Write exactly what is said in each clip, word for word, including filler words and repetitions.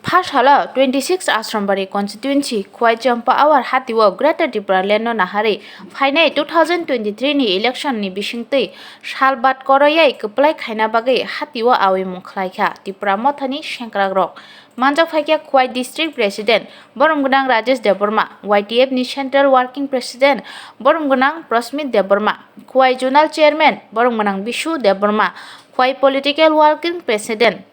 Pha salo twenty six Asrambari constituency Khwai Champa Awar hatio Greater Tipraland no naharwi phainai two thousand twenty three ni election ni bisingtwi sal bat koroyai kwplai khaina bagwi hatio awimung khlaikha Tipra Mothani sengkrakrok. Manjak phaikha Khwai District President borom gwnang Rajesh Debbarma, Y T F ni Central Working President borom gwnang Prasmit Debbarma, Khwai Zonal Chairman borom gwnang Bishu Debbarma, Khwai Political Working President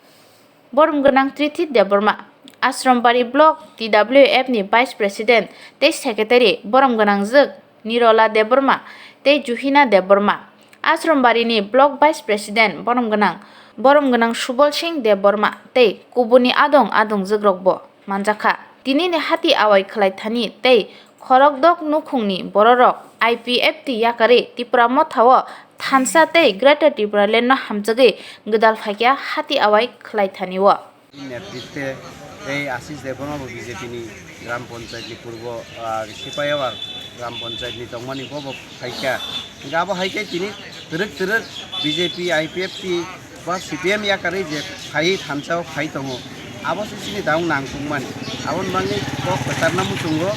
borom gwnang Trithi Debbarma, Asrambari Block T W F ni Vice President tei Secretary borom gwnangjwk Nirola Debbarma tei Juhina Debbarma, Asrambari ni Block Vice President borom gwnang, borom gwnang Subol Singh Debbarma tei kubuni adong adongjwkrokbo manjakha. Tinini hati awai khwlaithani tei khorokdok nukhungni bororok I P F T yakarwi Tipra Mothao thansa tei Greater Tipraland no hamjagwi gwdal phaikha hati awai khwlaithanio. Netritwe tei Ashish Debbarma bo B J P ni Gram Panchayat ni purbo, ah, Sipaiawar Gram Panchayat ni tongmani bo bo phaikha. Hingke abo hai khe tini twrwk twrwk B J P, I P F T ba C P M yakarwi je phai thansa o phai tongo, abo se chini daung nangkukmani. Aboni bagwi kok kwcharna muchungo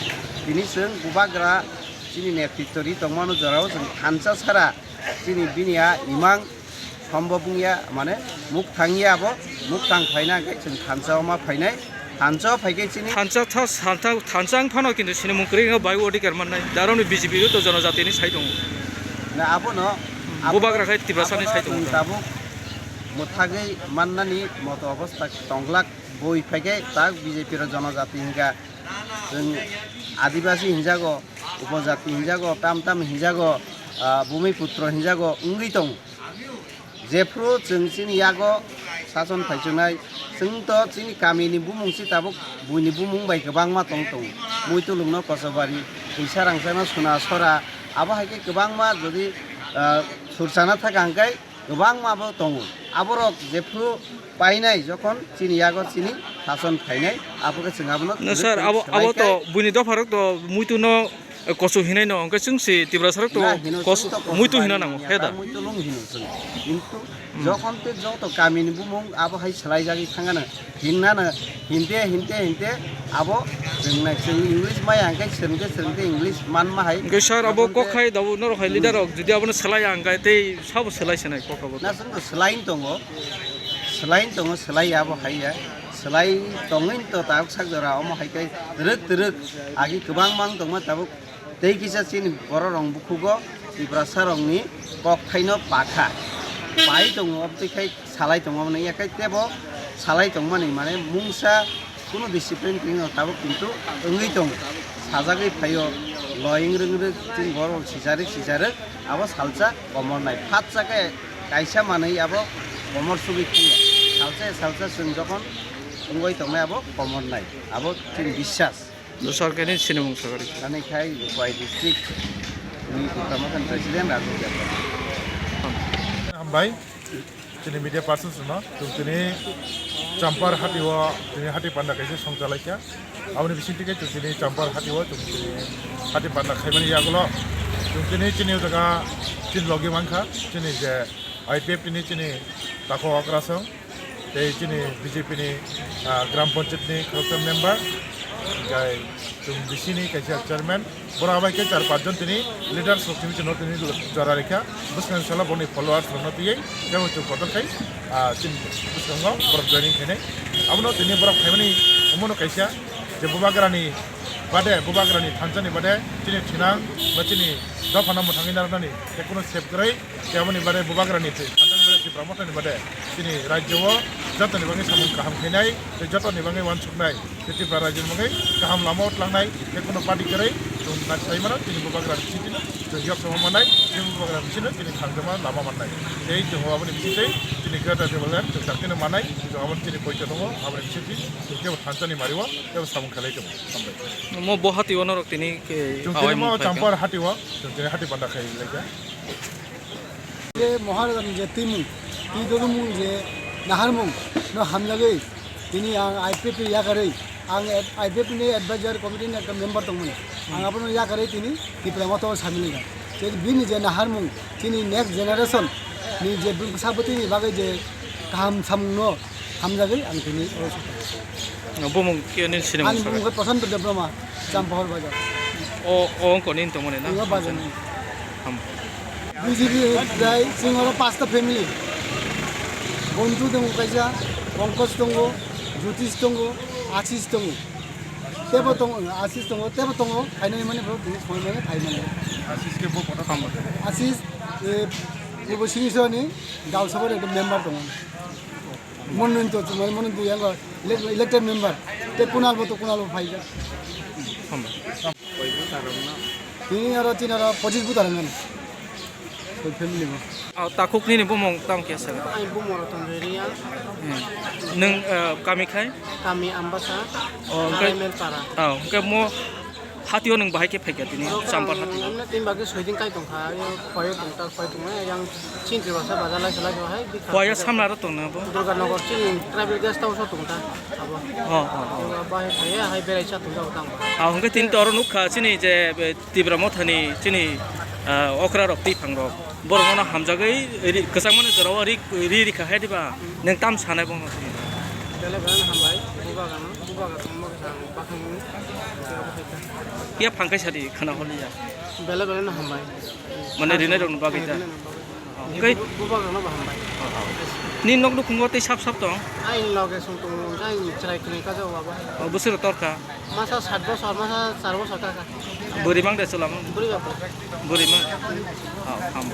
tini chwng bubagra chini netritwrwi tongmano jorao chwng thansa sara chini bini a imang sombob wngya, mane mukthang ya abo, mukthang phaina hwnkhe chwng thansa o ma phainai. Thansa o phaikhe chini thansa tha-, thansa, thansa wng phano kintu sini mung kwrwi wngkha bai odhikar mannai. Daroni B J P o to jonojatini sai tongo. Na abono, abono, Bubagra khai Tiprasa ni abono sai tongo. Chwng tabuk mwthagwi mannani moto obostha tongglak bui phaikhe tak B J P rok jonojati hingkha chwng adibasi hinjago, upojati hinjago, tam tam hinjago, ah, bumiputro hinjago wngwi tongo. Jephru chwng chini yago sason phaichunai, chwng to chini kamini bumung si tabuk buini bumung bai kwbangma tong tongo. Muitulungno Kosabari, Huisarangchano Suna Sora, abo hai khe kwbangma jodi, ah, surchana thaka hwnkhe kwbangma bo tongo. Aborok jephru painai jokhon chini yago chini sason phainai, abo khe chwng abono No, sir, abo, abo to buini dopharok to muituno Eh, kosu hinai no, hwnkhe chwng se Tiprasa rok to Na, hino kos-, chwng to kosu muitu bai hina nango, hwnwi he da? Muitu lung hino chwng. Kintu Hmm. jokhon te joto kamini bumung abo hai swlaijagwi thangano, hinnano, hinte, hinte, hinte abo chwng nai, chwng English maya hwnkhe swrwngkhe, swrwngkhe English manma hai. Hwnkhe sir, abo jokhon kok te hai dabu norok hai Hmm. leader rok, jodi abono swlaiya hwnkhe tei sabo swlai se nai kok abo to? Na, chwng to swlaini tongo, swlaini tongo, swlaiya abo hai ya. Swlai tongwin to tabuk sak jora omo hai khe twrwk twrwk agi kwbangma wng tongma tabuk tei kisa chini borok rok bukhugo Tiprasa rokni kokthaino pakha pai tongo, obtwi khai salai tongo, mani yakhai tebo salai tongmani mane mungsa kunu discipline tini no tabuk kintu wngwi tongo, sajagwi phaio loyeng rwng rwk chini borok rok sijarik sijarwk abo salsa komornai phatsa khe kaisa manwi abo komor sugwi thangya salsa salsa chwng jokhon wngwi tongnai abo komornai. Abo chini biswas. Sorkari sinimung sakari. Ani khai Khwai district ni Tipra Motha ni president Raju Debbarma. Hambai, chini media persons no, chwng tini Champar hati o, tini hati panda kaisa songchalaikha. Aboni bisingtwi khe chwng tini Champar hati o, chwng tini hati panda khaimani yagulo, chwng tini chini o jaga chini logi mankha, chini je I P F T ni chini takhuk okrasong. Tei chini B J P ni, ah, Gram Panchayat ni khoroksa member, hingkhai chwng B C ni kaisa chairman, borok abai khe char panch jon tini leaders rok tini chwngno tini jora rikha, bwskango salo borokni followers rokno twiwi tei chwng kotor khai, ah, chini bwskango borok joining khainai. Abono tini borok phaimani omono kaisa je bubagrani bade, bubagrani thansa ni bade chini thinang ba chini dophano mwthangwi narwknani tei kunu sep kwrwi. Tei aboni bade bubagrani tei, Tipra Mothani bade chini rajyo o jotoni bagwi samung kaham khainai tei jotoni bagwi uansuknai tei Tipra rajyoni bagwi kaham lama o tlangnai tei kunu party kwrwi chwng naisai mano chini bubagrani bisingtwi chwng yok tongma mannai, chini bubagrani bisingtwi chini thangjama lama mannai. Tei chwng aboni bisingtwi chini Greater Tipraland chwng daktino mannai, chwng aboni chini poito tongo, aboni bisingtwi chwng kebo thansani mario kebo samung khailai tongo. Hambai. Mo bo hati o norok tini ke Chwng tini awai mo mung khlai kha. Champar hati o, chwng tini hati panda khai lai kha. Je Maharajani je twimung, twi dodumung je naharmung no hamjagwi tini ang I P F T yakarwi, ang ad-, I P F T ni advisor committee ni ekta member tongmani. Ang abono yakarwi tini Tipra Motha o samil wngkha. Je bini je naharmung, chini next generation ni je bwsa bwtwini bagwi je kaham samung no hamjagwi ang tini oro sokha. Bumung khe nini sinimung Ani saga? Bumung khe Prashanto Debbarma, Champahor Bazar. O, o wngkha nini tongmani na? Nini bazar ni. Ham. B J P bai chwng oro pasta family. Bondhu tongo kaisa, Pankaj tongo, Jyotish tongo, Ashish tongo. Tebo tongo, Ashish tongo, tebo tongo, phainani mani borok tini songwi mani phaimani. Ashish khe bo kotor tamo? Ashish, eh, Purbo Singhisoni Gausabari ekta member tongo. Monunto, Monunto yango elec-, elected member. Te Kunal bo to Kunal bo phaijak. Tini aro tin aro pochis buta rang ani. Full family bo. Aw, takhuk nini bumung tamo khe saka? Ai bumung rok tong ri ya. Hmm. Nwng, eh, kami khai? Kami Ambasa, O, hwnkhe, Araimel Para. Aw, hwnkhe mo hatio nwng bahai khe phaikha tini, Champar hatio? Emne tin bagwi soiding kai tongkha, yo khoi tongta, khoi tongma, yang chini Tiprasa bazar lai salai hai, bikha Khoi ya samla ro tongna bo? Durganagar chini tribal guest house o tongta, abo. O, o, o. Bahai khaiya, hai berai cha tongjago tang. Aw, hwnkhe tini toro nukha chini je, eh, Tipra Mothani chini, ah, okra rok twi phang rok. Borok no hamjagwi ri-, kwchangmani jorao ri, ri rikha hai diba? Nwng tam sanai bono? Bele bele no hambai, bubaga no, bubaga tongma khe ang bakhan mani, tei abo hai kha. Phiya phang kaisa di khana holi ya. Bele bele no hambai. Mane rinai rok no bagwi ta? Rinai rok no bagwi. Hwnkhe bu-, bubaga no bo hambai. Ni nok nukhungo tei sap sap tong? Ai loge song tongo, ai chwrai khwnwi ka jago abo. O, bwswk rok torkha? Masa sat bosor, masa char bosor kaka. Bwrwi mang de chwla mang? Bwrwi ba bwrwi. Bwrwi mang? O, ham.